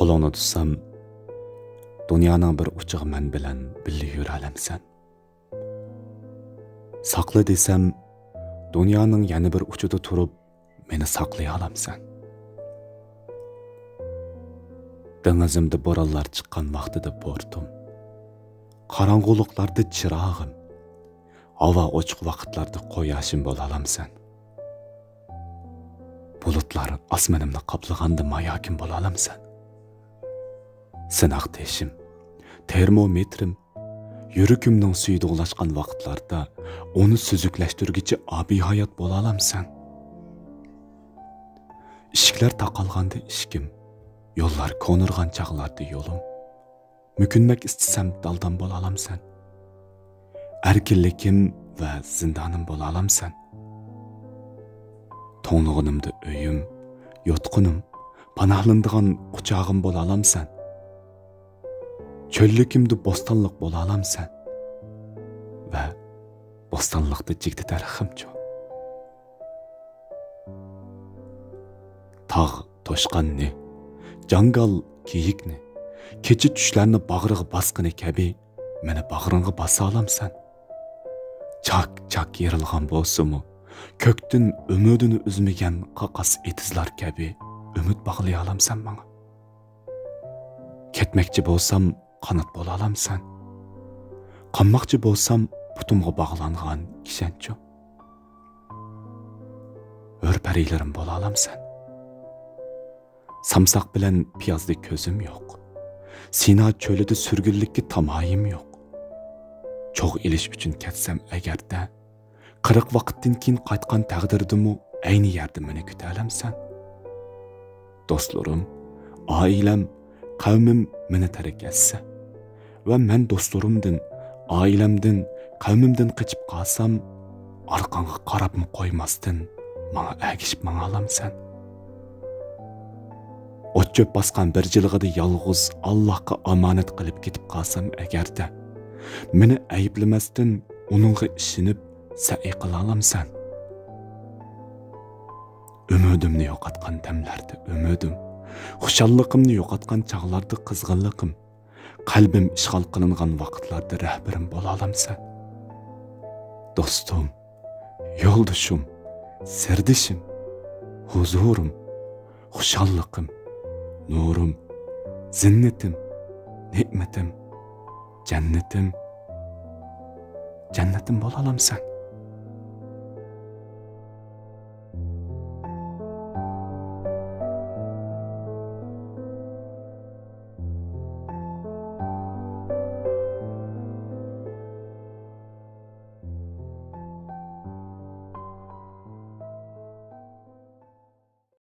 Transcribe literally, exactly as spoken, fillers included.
قولۇڭنى تۇتسام، دۇنيانىڭ بىر ئۇچىغا مەن بىلەن بىللە يۈرەلەمسەن؟ ساقلا دېسەم، دۇنيانىڭ يەنە بىر ئۇچىدا تۇرۇپ، مېنى ساقلىيالامسەن؟ دېڭىزىمدا بورانلار چىققان ۋاقتىدا پورتۇم، قاراڭغۇلۇقلاردا چىراغىم، ھاۋا ئوچۇق ۋاقىتلاردا قۇياشىم بولالامسەن؟ بۇلۇتلار ئاسمىنىمنى قاپلىغاندا ماياكىم بولالامسەن؟ سىناق تېشىم، تېرمومېتىرىم، يۈرىكىمنىڭ سۈيى دۇغلاشقان ۋاقىتلاردا ئۇنى سۈزۈكلەشتۈرگۈچى ئابىي ھايات بولالامسەن؟ ئىشىكلەر تاقالغاندا ئىشىكىم، يوللار كونىرىغان چاغلاردا يولۇم، مۆكۈنمەك ئىستىسەم دالدام بولالامسەن؟ ئەركىنلىكىم ۋە زىندانىم بولالامسەن؟ توڭلىغىنىمدا ئۆيۈم، يوتقۇنۇم، پاناھلىنىدىغان قۇچاغىم بولالامسەن؟ چۆللۈكۈمدە بوستانلىق بولالامسەن؟ ۋە بوستانلىقتا جىگدە دەرىخىمچۇ؟ تاغ توشقاننى، جاڭگال كېيىكنى، كېچە چۈشلەرنى باغرىغا باسقىنى كەبى، مېنى باغرىڭغا باسالامسەن؟ چاك-چاك يېرىلغان بولسىمۇ، كۆكتىن ئۈمىدىنى ئۈزمىگەن قاقاس ئېتىزلار كەبى ئۈمىد باغلىيالامسەن ماڭا؟ كەتمەكچى بولسام، قانات بولالامسەن؟ قانماقچى بولسام، پۇتۇمغا باغلانغان كىشەنچۇ؟ ھۆر پەرىلىرىم بولالامسەن؟ سامساق بىلەن پىيازدا كۆزۈم يوق. سىنا چۆلىدە سۈرگۈنلۈككە تامايىم يوق. چوغ ئېلىش ئۈچۈن كەتسەم ئەگەردە، قىرىق ۋاقىتتىن كېيىن قايتقان تەقدىردىمۇ ئەينى يەردە مېنى كۈتەلەمسەن؟ دوستلىرىم، ئائىلەم، قەۋمىم مېنى تەرك ئەتسە ۋە مەن دوستلىرىمدىن، ئائىلەمدىن، قەۋمىمدىن قېچىپ قالسام، ئارقاڭغا قاراپمۇ قويماستىن، ماڭا ئەگىشىپ ماڭالامسەن؟ ئوت-چۆپ باسقان بىر جىلغىدا يالغۇز ئاللاھقا ئامانەت قىلىپ كېتىپ قالسام ئەگەردە، مېنى ئەيىبلىمەستىن، ئۇنىڭغا ئىشىنىپ سەئي قىلالامسەن؟ ئۈمىدىمنى يوقاتقان دەملەردە ئۈمىدىم، خۇشاللىقىمنى يوقاتقان چاغلاردا قىزغىنلىقىم، قەلبىم ئىشغال قىلىنغان ۋاقىتلاردا رەھبىرىم بولالامسەن؟ دوستۇم، يولدىشىم، سىردىشىم، ھۇزۇرۇم، خۇشاللىقىم، نۇرۇم، زىننىتىم، نېمىتىم، جەننىتىم، جەننىتىم بولالامسەن؟